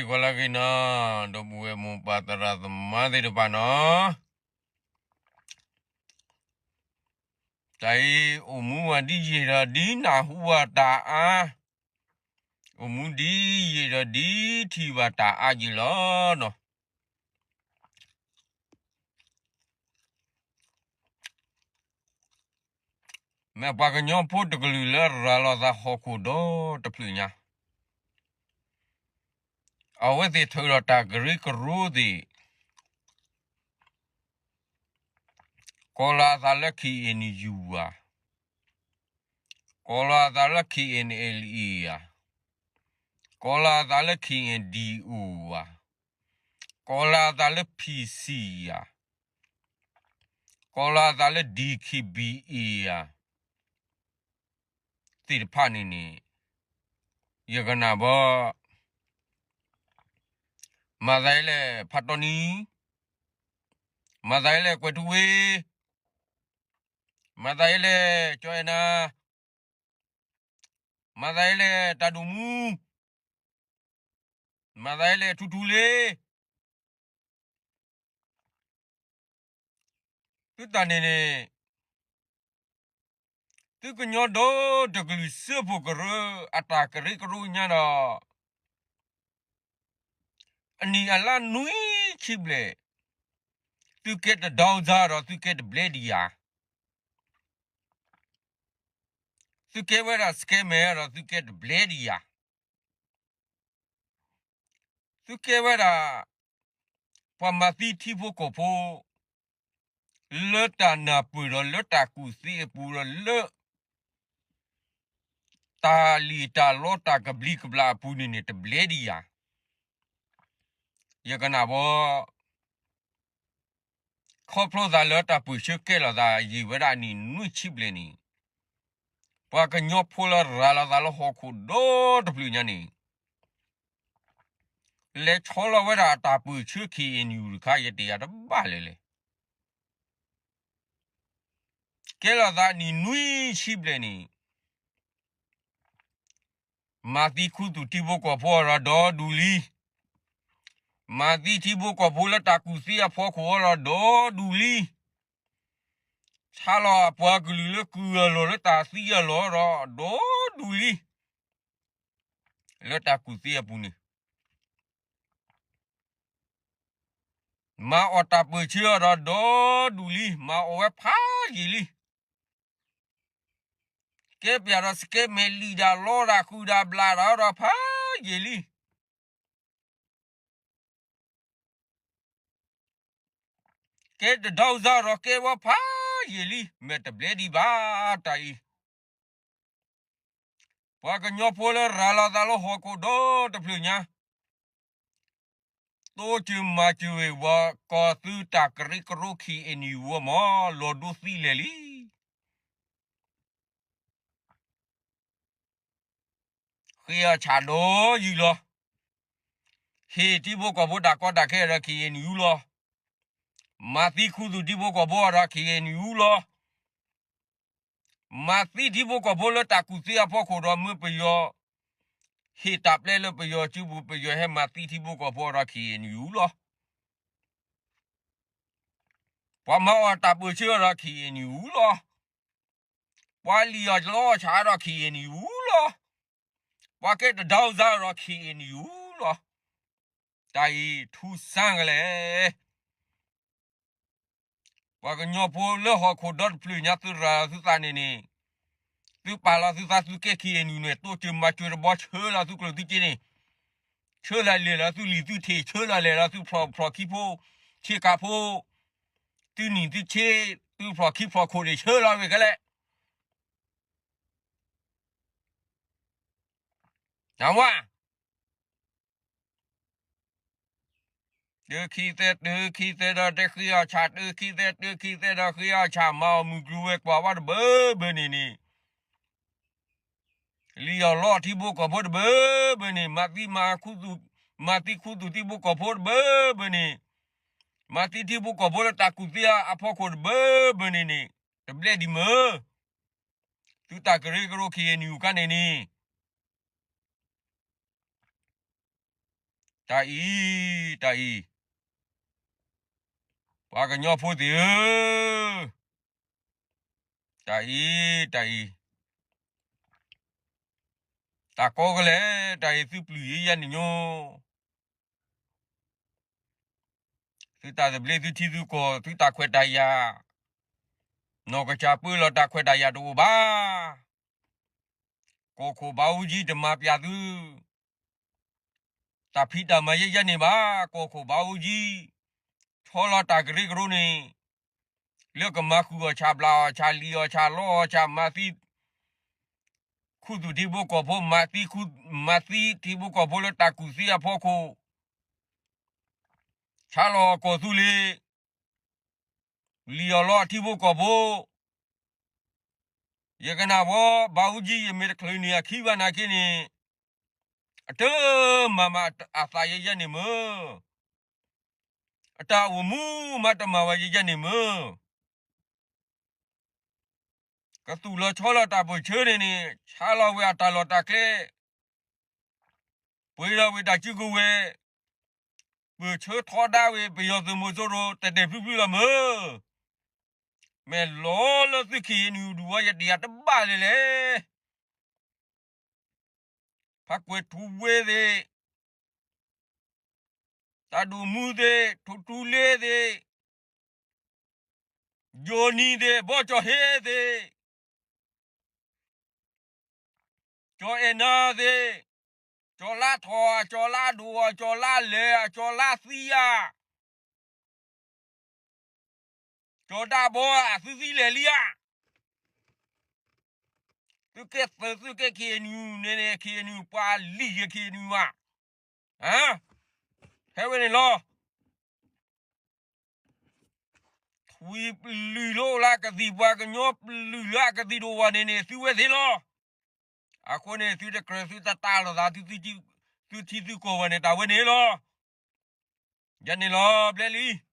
ဂီၤလၢအဂ့ၤနီၤ, ဒီပုၢ်ဝဲၢ်မိၢ်ပၢ်သရၣ်သမါသ့ၣ်တဖၣ်နီၤ, တၢ်အံၤအိၣ်မူဝဲဒ်ယံာ်ဒီးဒ်နၢ်ဟူဘၣ်တၢ်အါ, အိၣ်မူဒ်ယံာ်ဒီးဒ်ထံၣ်ဘၣ်တၢ်အါယံာ်လီၤနီၤ. မ့ၢ်ပှၤကညီဖိတကလုာ်လၢရၤလီၤသးဟီၣ်ခိၣ်ဒီတဖျၢၣ်ညါ, အဝဲသ့ၣ်ထုးဒီးတၢ်ကရၢကရိသ့ၣ်, ကိးလီၤအသးလၢ ခ့ၣ်အဲၣ်ယူၣ် ဧါ, ကိးလီၤအသးလၢ ခ့ၣ်အဲၣ်အ့လ်အ့ ဧါ, ကိးလီၤအသးလၢ ခ့ၣ်အဲၣ်ဒံၣ်အိၣ် ဧါ, ကိးလီၤအသးလၢ ဖံၣ်စံၣ် ဧါ, ကိးလီၤအသးလၢ ဒံၣ်ခ့ၣ်ဘံၣ်အ့ၣ် ဧါ သ့ၣ်တဖၣ်န့ၣ်န့ၣ်, ယကနၣ်ဘၣ်, မၤသးဒ်လဲၣ်ဖးတီနံ, မၤသးဒ်လဲၣ်ကွဲၤထူဝ့, မၤသးဒ်လဲၣ်ကၠီအဲၣ်နၤ, မၤသးဒ်လဲၣ်တၢ်ဒိၣ်မူ, မၤသးဒ်လဲၣ်ထူထူလ့ သုတၢ်န့ၣ်န့ၣ်, သုကညီဒီတကလုာ်စၢဖှိၣ်ကရၢအတၢ်ကရၢကရိညါဒီး, အနံၣ်အလါနွံဆံဘျဲၣ်, သုကဲတဒီစါဒီးသုကဲတဘျဲဒံးယၤ, သုကဲဝဲဒၣ် scammer ဒီးသုကဲတဘျဲဒံးယၤ သုကဲဝဲဒၣ် ပှၤမၤသံထံဖိကီၢ်ဖိ လၢတၢ်နၢ်ပၢၢ်ဒီးလၢတၢ်ကူၣ်သ့အပူၤဒီးလၢ တၢ်လံၣ်တၢ်လီတၢ်ကဘျံးကဘျၣ်အပူၤန့ၣ်န့ၣ် တဘျဲဒံးယၤ, ယကနၣ်ဘၣ် ခီဖျိသးလၢတၢ်ပၢၢ်ဆၢကဲလီၤသးယံာ်ဝဲဒၣ်နံၣ်နွံဆံဘျဲၣ်န့ၣ်, ပှၤကညီဖိလၢရၤလီၤသးလၢဟီၣ်ခိၣ်ဒီတဖျၢၣ်ညါန့ၣ်, လဲၤဆီလီၤဝဲဒၣ်အတၢ်ပၢၢ်ဆၢ ခ့ၣ်အဲၣ်ယူၣ် တခါ ယတယၤတဘၣ်လဲၣ်လဲၣ်. ကဲလီၤသးနံၣ်နွံဆံဘျဲၣ်န့ၣ်, မၤသံခူသူၣ်ထံဖိကီၢ်ဖိဒီးဒီဒူၣ်လံ, မၤသံထံဖိကီၢ်ဖိလၢတၢ်ကူၣ်သ့အဖီခိၣ်ဒီးဒီဒူၣ်လံ, ဆါလီၤအပှၤကလုာ်လၢကုၢ်အလီၢ်လၢတၢ်သံအလီၢ်ဒီးဒီဒူၣ်လံ, လၢတၢ်ကူၣ်သ့အပူၤန့ၣ် မၤအီၣ်တၢ်ပၢၢ်ဆၢအီၤဒီးဒီဒူၣ်လံ, မၤအီၣ်ဝဲဖးယံာ်လံ, ကဲပၠးဒီး scammer လံၣ်ဒၣ်လီဒၣ်ဃုာ်ဒၣ်ဘျးဒီးဒီးဖးယံာ်လံ, ကဲတဒီစါဒီးကဲဝဲဖးယံာ်လံ, မ့ၢ်တဘျဲဒံးဘၣ်တၢ်အံၤ ပှၤကညီဖိလၢရၤလီၤသးလၢဟီၣ်ခိၣ်ဒီတဖျၢၣ်ညါ, တိစၢၤမၤစၢၤဝဲ ပှၤကီၢ်သုးတၢ်ကရၢကရိ ခ့ၣ်အဲၣ်ယူၣ် ဝဲမၢ် လီၤဒိသံလဲၣ်လံ. ဃ့အီၣ်ဆၣ်ဒီးယုၢ်လီၤ, ဟ့ၣ်ထံဖိကီၢ်ဖိတၢ်ကီတၢ်ခဲဒီး ခ့ၣ်အဲၣ်ယူၣ် လီၤ, မၤသံခူသူၣ်ထံဖိကီၢ်ဖိဒီး ခ့ၣ်အဲၣ်ယူၣ် လီၤ, မၤသံထံဖိကီၢ်ဖိလၢတၢ်ကူၣ်သ့အဖီခိၣ်ဒီး မ့ၢ်ပယီၤ ဟ့ၣ်တၢ်ပျဲလၢပယီၤစုပူၤ ပယီၤဟဲမၤသံထံဖိကီၢ်ဖိဒီး ခ့ၣ်အဲၣ်ယူၣ် လီၤ. ပှၤမၤအီၣ်တၢ်ပၢၢ်ဆၢဒီး ခ့ၣ်အဲၣ်ယူၣ် လီၤ, ပှၤလံၣ်အီၣ်လီအီၣ်ဆၣ်ဒီး ခ့ၣ်အဲၣ်ယူၣ် လီၤ, ပှၤကဲတဒီစါဒီး ခ့ၣ်အဲၣ်ယူၣ် လီၤ. တၢ်အံၤထူစၢ်ကလဲၣ် ပှၤကညီဖိလၢဟီၣ်ခိၣ်ဒီတဖျၢၣ်ညါ သုရၤသုသးန့ၣ်န့ၣ်, သုပာ်လီၤသုသးသုကဲ ခ့ၣ်အဲၣ်ယူၣ် န့ၣ် တိစၢၤမၤစၢၤတဘီ ဆှၢလီၤသုကျိၣ်သုစ့န့ၣ်, ဆှၢလီၤလဲၤလီၤသုလံာ်သုထံး ဆှၢလီၤလဲၤလီၤသုဖျီၣ်ဖျီၣ်ခံဖိ ဆ့ကၤဖိ, သုနံၣ်သုဆ့ သုဖျီၣ်ခံဖျီၣ်ခိၣ်န့ၣ် ဆှၢလီၤဝဲခဲလၢာ် နဝါ တုၤခံသဲတုၤခံသဲဒီးတဃ့အီၣ်ဆၣ် တုၤခံသဲတုၤခံသဲဒီးဃ့အီၣ်ဆၣ် မၤအီၣ်မုၢ်ကျိၤဝဲၤကွာ်ဝဲတဘၢဘၢန့ၣ်န့ၣ်, လံၣ်အီၣ်လီအီၣ်ထံဖိကီၢ်ဖိတဘၢဘၢန့ၣ်, မၤသံမၤခူသူၣ်, မၤသံခူသူၣ်ထံဖိကီၢ်ဖိတဘၢဘၢန့ၣ်, မၤသံထံဖိကီၢ်ဖိလၢတၢ်ကူၣ်သ့အဖီခိၣ်တဘၢဘၢန့ၣ်န့ၣ်, တဘျဲဒံးမၢ, သုတၢ်ကရၢကရိ ခ့ၣ်အဲၣ်ယူၣ် ခါန့ၣ်န့ၣ် တၢ်အံၤ, တၢ်အံၤ, ပှၤကညီဖိသ့ၣ်ဧၢ, တၢ်အံၤ, တၢ်အံၤ, တၢ်ကီကလဲၣ်, တၢ်အံၤသုပျုၢ်ယဲယဲန့ၣ်ညီ, သုတၢ်သဘျ့ သုထံသုကီၢ် သုတၢ်ခွဲးတၢ်ယာ်, နီၢ်ကစၢ်ပၢလီၤတၢ်ခွဲးတၢ်ယာ်တအိၣ်ဘၣ်. ကီၢ်ခိၣ်ဘးအူကၠံတမၤပျၢ်သု တၢ်ဖံးတၢ်မၤယဲယဲန့ၣ်ဘၣ်. ကီၢ်ခိၣ်ဘးအူကၠံ ဆီလီၤတၢ်ကရၢကရိန့ၣ် လၢကမၤဃုာ်အီၣ်ဆၣ် ဘျးအီၣ်ဆၣ် လံၣ်အီၣ်ဆၣ် လီအီၣ်ဆၣ် မၤသံ ခူသူၣ်ထံဖိကီၢ်ဖိ မၤသံ မၤသံထံဖိကီၢ်ဖိလၢတၢ်ကူၣ်သ့အဖီခိၣ်, ဆါလီၤကီၢ်သူလ့ၤ, လံၣ်အီၣ်လီအထံဖိကီၢ်ဖိ, ယကနၣ်ဝဲ ဘးအူကၠံ ယမ့ၢ်တချုးန့ၢ်အခံဘၣ်နာ်က့န့ၣ်, အတမၤမၤအသးယဲယဲန့ၣ်မ့ၢ်, အတၢ်အိၣ်မူမၤတမၤဝဲယဲယဲန့ၣ်မ့ၢ်, ကသူၣ်လီၤဆီလီၤတၢ်ပၢၢ်ဆၢန့ၣ်န့ၣ် ဆါလီၤဝဲအတၢ်လီၢ်တၢ်ကျဲ, ပှ့ၤလီၤဝဲတၢ်စုကဝဲၤ, ပၢၢ်ဆၢထီဒါဝဲ ပယီၤသုးမုၢ်စိရိၤ တဲာ်တဲာ်ဖျုဖျုလီၤမ့ၢ်, မ့ၢ်လီၤလၢသုး ခ့ၣ်အဲၣ်ယူၣ် ဒူၣ်ဝဲယတယၤတဘၣ်လဲၣ်လဲၣ်. ဖးကွဲၤထူဝ့သ့ၣ်, တၢ်ဒိၣ်မူသ့ၣ်, ထူၣ်ထူလ့သ့ၣ်, ယိၤနံၤသ့ၣ်, ဘီကၠီၣ်ဟ့သ့ၣ်, ကၠီၤအဲၣ်နၤသ့ၣ်, ကၠီၤလါထီၣ်, ကၠီၤလါဒိၣ်, ကၠီၤလါလဲၢ်, ကၠီၤလါသံယၤ, ကၠီၤဒၣ်ဘီဧါ, သုသံလဲၣ်လံဧါ. သုးက့သုး သုးက့ ခ့ၣ်အဲၣ်ယူၣ်န့ၣ်န့ၣ် ခ့ၣ်အဲၣ်ယူၣ် ပှၤလံၣ်ယဲ ခ့ၣ်အဲၣ်ယူၣ်ဧါ. ဟဲဝဲန့ၣ်လီၤ. ထွံၣ်ပလုၢ်လၢအိၣ်လၢအကသံၣ် ပှၤကညီပလုၢ်လၢအကသံၣ်တအိၣ်ဘၣ်န့ၣ်န့ၣ် သုဝဲသ့ၣ်လီၤ. အဃိန့ၣ် သုတကြၢးသုတတၢ်လိာ်သး သုထံသုကီၢ်ဘၣ်န့ၣ် တၢ်ဝဲန့ၣ်လီၤ. ယန့ၣ်လီၤ ဘျဲလံ.